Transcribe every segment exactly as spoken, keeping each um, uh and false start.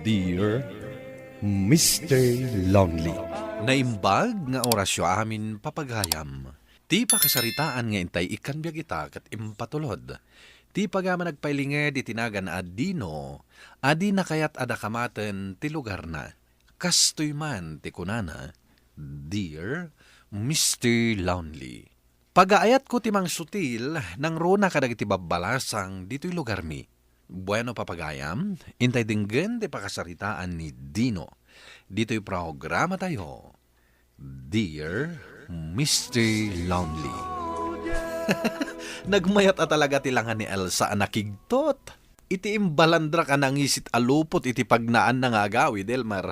Dear Mister Lonely. Naimbag nga orasyo amin, papagayam. Ti pakasaritaan nga intay ikkan biag ita ket impatulod. Ti pagayam a nagpailinged iti nagan a Dino, a di nakayat a dakamaten ti lugarna. Kastoy man ti kunana, "Dear Mister Lonely, pagaayatko ti mangsutil nangruna kadagiti babbalasang ditoy lugarmi." Bueno, papagayam, intay denggen ti pakasaritaan ni Dino ditoy programatayo, Dear Mister Lonely. Nagmayat a talaga ti langa ni Elsa a nakigtot iti imbalandrak a nangisit a lupot iti pagnaanna nga agawid, Elmer.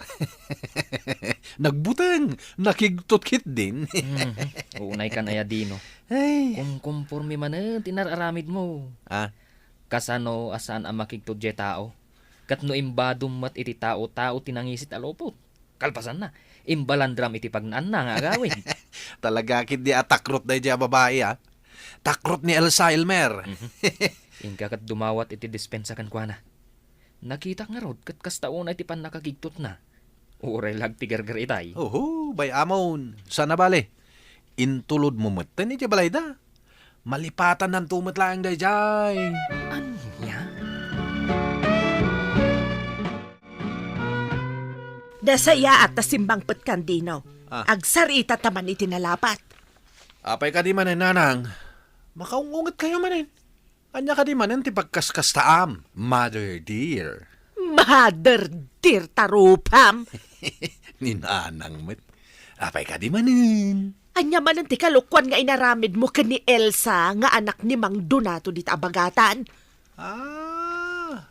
Nagbuteng, nakigtot ketdin. Mhm. Unay kan aya, Dino. Ay. Kumkumpormi manen ti nar-aramidmo. Ah? Kasano a saan a makigtot diay tao? Ket no imbadom met iti tao, tao ti nangisit a lupot. Kalpasanna, imbalandram iti pagnaanna nga agawid. Talaga ketdi a takrot daydiay a babai, ah. Takrot ni Elsa, Elmer. Mhm. Inka ket dumawat iti dispensa kenkuana. Nakitak ngarud ket kasta unay ti pannakakigtotna. Uray la agtigerger itay. Oho, bay-amon. Saan a bale? Intulodmo metten idiay balayda. Malipatannanto met laeng daydiay. Ania? Nasayaat ta simmangpetkan, Dino. Ah. Agsarita ta man iti nalapat. Apay kadi manen, Nanang? Makaung-ungetkayo manen. Ania kadi manen ti pagkaskastaam, mother dear? Mother dear ta rupam! Ni Nanang met. Apay kadi manen? Ania manen ti kalokuan nga inaramidmo ken ni Elsa nga anak ni Mang Donato dita a bagatan? Ah,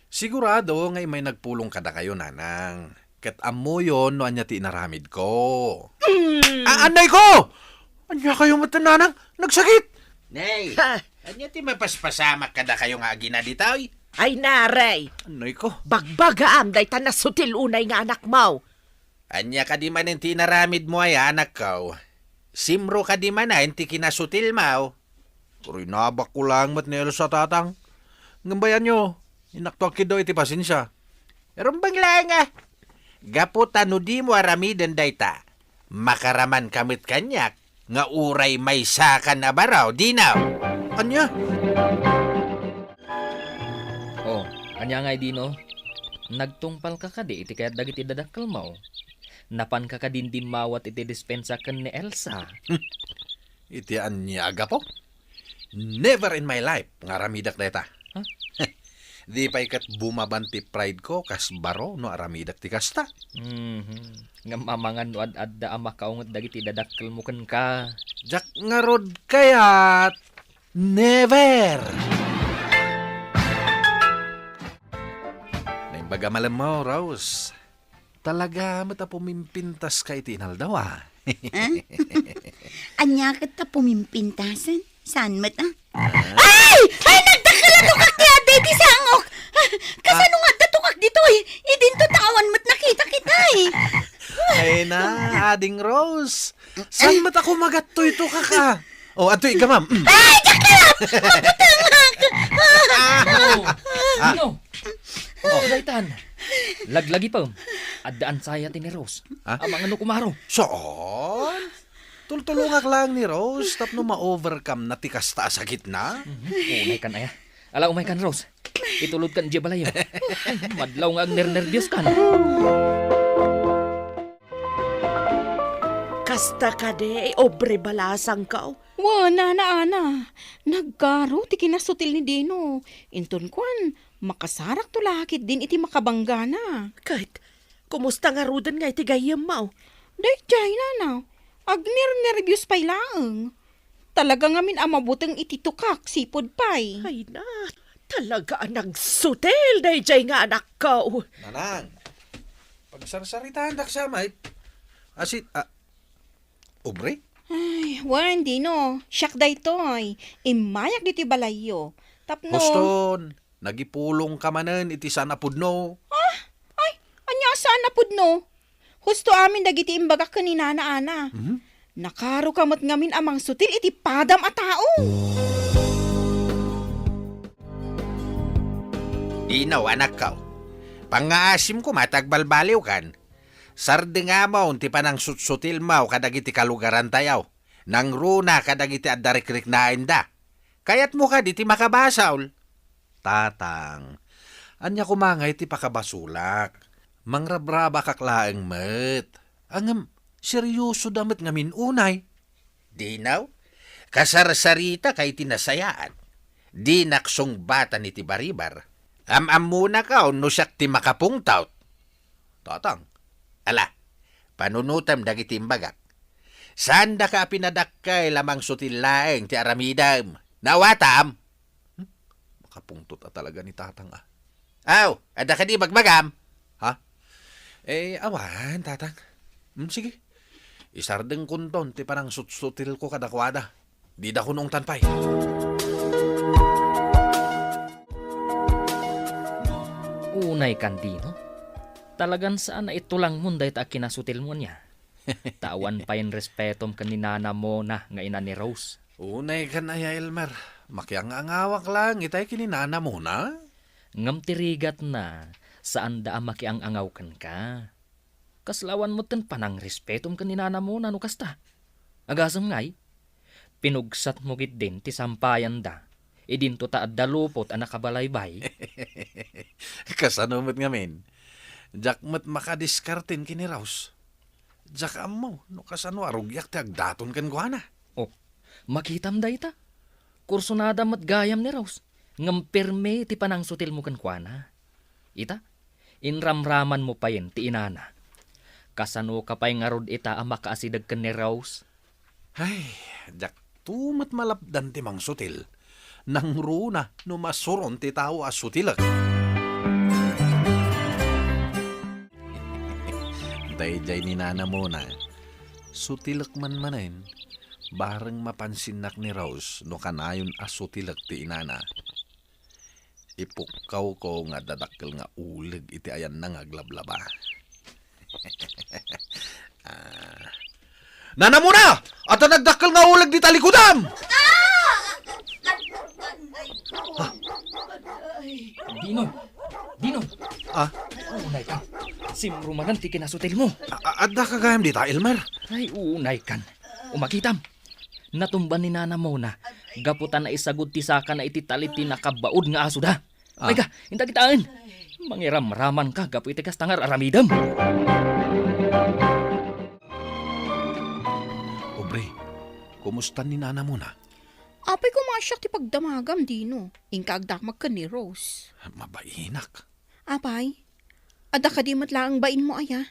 sigurado nga immay nagpulong kadakayo, Nanang. Ket ammoyon no ania ti inaramidko. Mm. Ah, anay ko! Ania kayo met, Nanang? Nagsakit! Nay, Ha? Ania ti mapaspasamak kadakayo nga agina ditoy? Ay, naray! Anay ko. Bagbagaam dayta nasutil unay nga anakmo. Ania kadi manen ti inaramidmo aya, anakko? Simro kadi manen ti kinasutilmo? Rinabakko laeng met ni Elsa, Tatang. Ngem bay-anyo, innakto agkiddaw iti pasensia. Rumbeng laeng a. Gapu ta no dimo aramiden dayta, makaramanka met kaniak nga uray maysakan a baro, Dino. Ania? Oh, ania ngay, Dino? Nagtungpalka kadi iti kayat dagiti dadakkelmo? Napanka kadin dimmawat iti dispensa ken ni Elsa? Iti ania a gapu? Never in my life nga aramidak dayta. Huh? Di pay ket bumaban ti pride ko kas baro no aramidak ti kasta. Mhm. Ngem amangan no ad-adda a makaunget dagiti dadakkelmo kenka. Diak ngarud kayat. Never! Naimbag a malemmo, Rose. Talaga met a pumimpintaska iti inaldaw, ah. Ah? Ania ket ta pumimpintasen? Saan met, ah? Ah? Ay! Ay, nagdakkel a tukak ti adda iti sangok! Ah, kasano nga adda tukak ditoy? Idinto ta awan met nakitak itay. Ay na, Ading Rose. Saan met a kumagattoy tukak, ah? Oh, adtoy, iggamam. Mm. Ay, diak kayat! Mabutengak! Oh, Ah. Ano? Oh, daytan. Laglagipem. Adda ansaya ti ni Rose. Ah? Amangan no kumaro. Saan? Tultulongak laeng ni Rose tapno ma-overcome na ti kasta a sakitna. Mhm. Unay kan aya. Ala, umay kan, Rose. Itulod kan idiay balayo. Ay, madlaw nga agnernerbios kan. Kasta kadi, obre balasangko? Wen, Nana Ana. Naggaru ti kinasutil ni Dino. Inton kuan, makasarakto la ketdin iti makabanggana. Ket, kumusta ngaruden nga iti gayyemmo? Daydiay, Nana. Agnernerbios pay laeng. Talaga ngamin a mabuteng iti tukak, sipud pay. Ay na, talaga a nagsutil daydiay nga anakko. Nanang, pagsarsaritaandak sa met. Asit, ah, obre? Ay, wen, Dino, siak daytoy. Immayak ditoy balayyo. Tapno Huston, nagipulongka manen iti saan a pudno. Ah? Ay, ania a saan a pudno? Husto amin dagiti imbagak ken ni Nana Ana. Mhm. Nakaruka met ngamin a mangsutil iti padam a tao. Dino, anakko. Pangngaasim koma ti agbalbaliwkan. Sardengam ti panangsutsutilmo kadagiti kalugarantayo. Nangruna kadagiti adda rikriknaenda. Kayatmo kadi ti makabasol? Tatang, ania koma ngay ti pakabasolak? Mangrabrabakak laeng met. Ngem, seriosoda met ngamin unay. Dinaw, kasarsaritaka iti nasayaat. Dinak sungbatan iti baribar. Am-ammonaka no siak ti makapungtot. Tatang. Ala, panunotem dagiti imbagak. Saandaka a pinadakkel a mangsutil laeng ti aramidem. Naawatam? Hmm? Makapungtot a talaga ni Tatang, ah. Aw, adda kadi bagbagam? Ha? Eh, awan, Tatang. Hmm, sige. Isardengkonton ti panangsutsutilko kadakuada. Dida kunongtan pay. Unay kan, Dino. Talagan saan a itulangmon dayta a kinasutilmo nia. Ta awan payen respetom ken ni Nana Mona nga ina ni Rose. Unay kan aya, Elmer. Makiang-angawak laeng itay ken ni Nana Mona. Ngem ti rigatna, saanda a makiang-angaw kenka. Kasla awan metten panangrespetom ken ni Nana Mona no kasta. Agasem ngay, pinugsatmo ketdin ti sampayanda. Idinto ta adda lupot a nakabalaybay. Kasano met ngamin? Diak met makadiskarten ken ni Rose. Diak ammo no kasano a rugiak ti agdaton kenkuana. Oh, makitam dayta. Kursunada met gayam ni Rose, ngem perme ti panangsutilmo kenkuana. Ita, inramramanmo payen ti inana. Kasanoka pay ngarud ita a makaasideg ken ni Rose? Ay, diakto met malapdan ti mangsutil. Nangruna no masuron ti tao a sutilek. Daydiay ni Nana Mona, sutilek man manen, bareng mapansinnak ni Rose no kanayon a sutilek ti inana. Ipukkawko nga adda dakkel nga uleg iti ayanna nga aglablaba. Ah. Nana Mona! Adda nagdakkel nga uleg dita likudan! Dino! Dino! Ah? Unay kan. Simrumanan ti kinasutilmo. A-, a-, adda ka gayam dita, Elmer? Ay, unay kan. Umakitam. Natumba ni Nana Mona gapu ta naisagud ti sakana iti tali ti nakabaud nga asoda. Ah. Ay ka, inta kitaen. Mangiramraman ka gapu iti kasta nga ar-aramidem. Obre, kumusta ni Nana Mona? Apay, koma siak ti pagdamagam, Dino. Inka agdakmak ken ni Rose. Mabainak. Apay, adda kadi met laeng bainmo aya?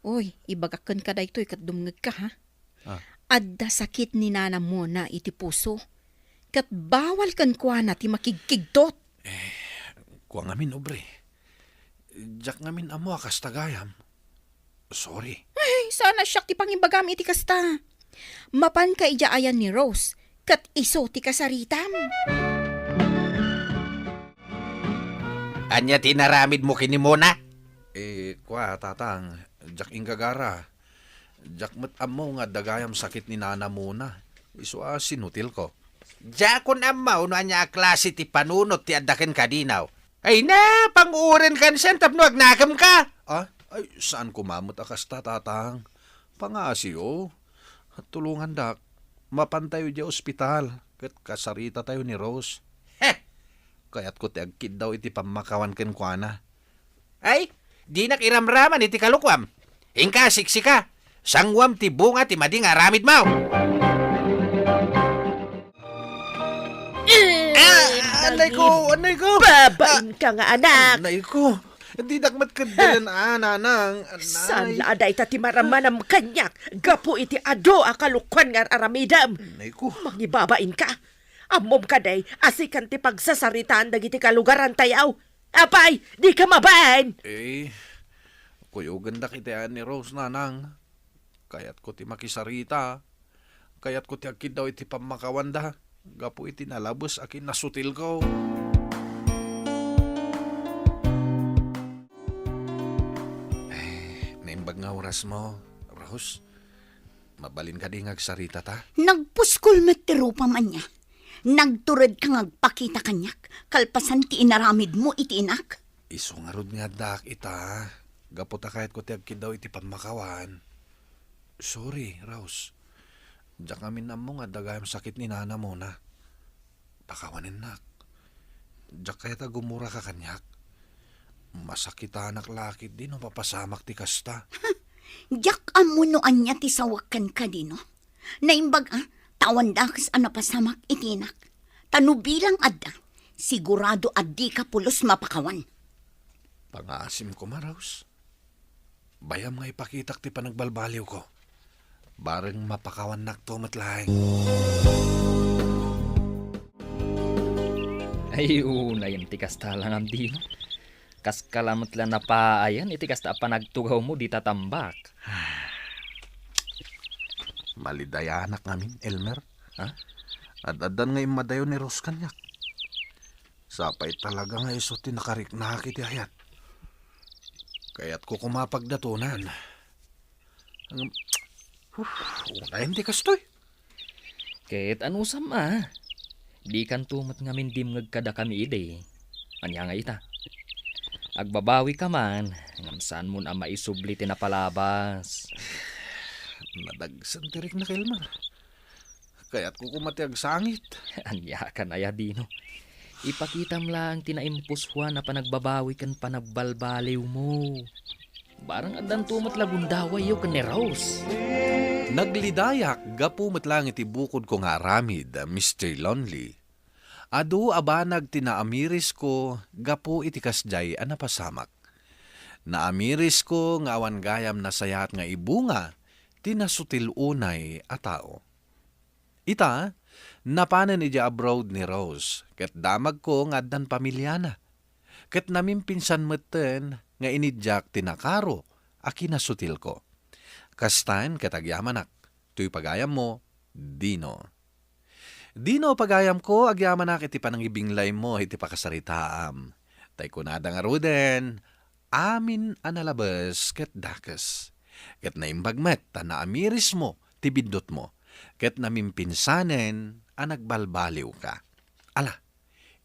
Oy, ibagak kenka daytoy ket dumngegka, ha? Ah. Adda sakit ni Nana Mona iti puso, ket bawal kenkuana ti makigkigtot. Eh, kua ngamin, Obre. Diak ngamin ammo a kasta gayam. Sorry. Ay, saan a siak ti pangimbagam iti kasta. Mapanka idiay ayan ni Rose, ket isu ti kasaritam. Ania ti inaramidmo ken ni Mona? Eh, kua, Tatang, diak inggagara. Diak met ammo nga adda gayam sakit ni Nana Mona. Isu a sinutilko. Diakon ammo no ania a klase ti panunot ti adda kenka, Dino. Ay na, panguren kansian tapno agnakemka. Ah, ay, saan koma met a kasta, Tatang. Pangasiyo. Tulongandak. Mapantayo idiay ospital, ket kasaritatayo ni Rose. Heh! Kayatko ti agkiddaw iti pammakawan kenkuana. Ay, dinak iramraman iti kalokuam. Inka, siksika. Sanguam ti bunga ti madi nga aramidmo. Ah, anay ko, anay ko. Babain ka nga anak. Anay ko. Didak met ket delen, ah, nanang. Anay. Saan la a dayta ti maramanam kaniak gapu iti adu a kalokuan nga ar-aramidem? Anay ko. Mangibabain ka. Ammom kadi a sikan ti pagsasaritaan dagiti kalugarantayo. Apay, dika mabain? Eh, kuyogendak iti ayan ni Rose, nanang. Kayatko ti makisarita. Kayatko ti agkiddaw iti pammakawanda gapu iti nalabes a kinasutilko. Eh, naimbag nga orasmo, Rose. Mabalin kadi nga agsaritata? Nagpuskol met ti rupam ania. Nagturedka nga agpakita kaniak kalpasan ti inaramidmo iti inak. Isu ngarud nga addaak ita, gapu ta kayatko ti agkiddaw iti pammakawan. Sorry, Rose. Diak ngamin ammo nga adda gayam sakit ni Nana Mona. Pakawanennak. Diak kayat a gumuraka kaniak. Masakitanak la ketdi no mapasamak ti kasta. Diak ammo no ania ti sawak kenka, Dino. Naimbag a, ta awan dakes a napasamak itinak. Ta no bilang adda, sigurado a dika pulos mapakawan. Pangaasim koma, Rose. Bayam nga ipakitak ti panagbalbaliwko. Bareng mapakawannakto met laeng. Ay, unayem ti kasta la ngem, Dino. Kaska la met la napaayan iti kasta a panagtugawmo dita tambak. Malidayanak ngamin, Elmer. Ha? Ad-addan nga immadayo ni Rose kaniak. Sapay talaga nga isu ti nakariknak iti ayat. Kayatko koma a pagdatonan. Ngem, uf, unayen ti kastoy. Ket anusam a, dikanto met ngamin dimngeg kadakami idi. Ania nga ita? Agbabawika man, ngem saanmon a maisubli ti napalabas. Nadagsen ti riknak, Elmer. Kayatko koma ti agsangit. Aniakan aya, Dino? Ipakitam laeng ti naimpusuan a panagbabawi ken panagbalbaliwmo. Barang addanto met la gundawayyo ken ni Rose. Naglidayak gapu met laeng iti bukodko nga aramid, Mister Lonely. Adu a banag ti naamirisko gapu iti kasdiay a napasamak. Naamirisko nga awan gayam nasayaat nga ibunga ti nasutil unay a tao. Ita, napanen idiay abroad ni Rose, ket damagko nga addan pamiliana. Ket namimpinsan metten nga iniddiak ti nakaro a kinasutilko. Kastan ket agyamanak, toy pagayammo, Dino. Dino, pagayamko, agyamanak iti panangibinglaymo iti pakasaritaam. Tay kunada ngaruden, amin a nalabes ket dakes. Ket naimbag met ta naamirismo ti biddutmo, ket namimpinsanen a nagbalbaliwka. Ala,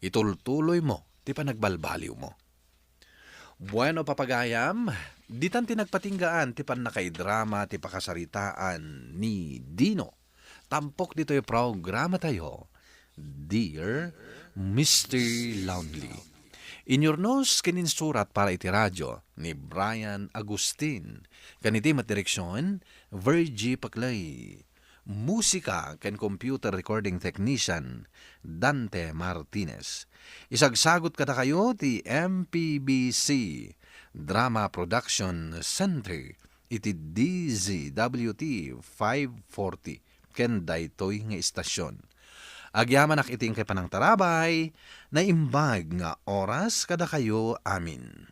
itultuloymo ti panagbalbaliwmo. Bueno, papagayam, ditan ti nagpatinggaan ti pannakaidrama ti pakasaritaan ni Dino. Tampok ditoy programatayo, Dear Mister Lonely. Inyurnos ken insurat para iti radio ni Brian Agustin. Ken iti met direksion, Virgie Paclay. Musika ken computer recording technician, Dante Martinez. Isagsagut kadakayo ti M P B C Drama Production Center iti D Z W T five forty ken daytoy nga istasyon. Agyamanak iti inkay panangtarabay, naimbag nga oras kadakayo amin.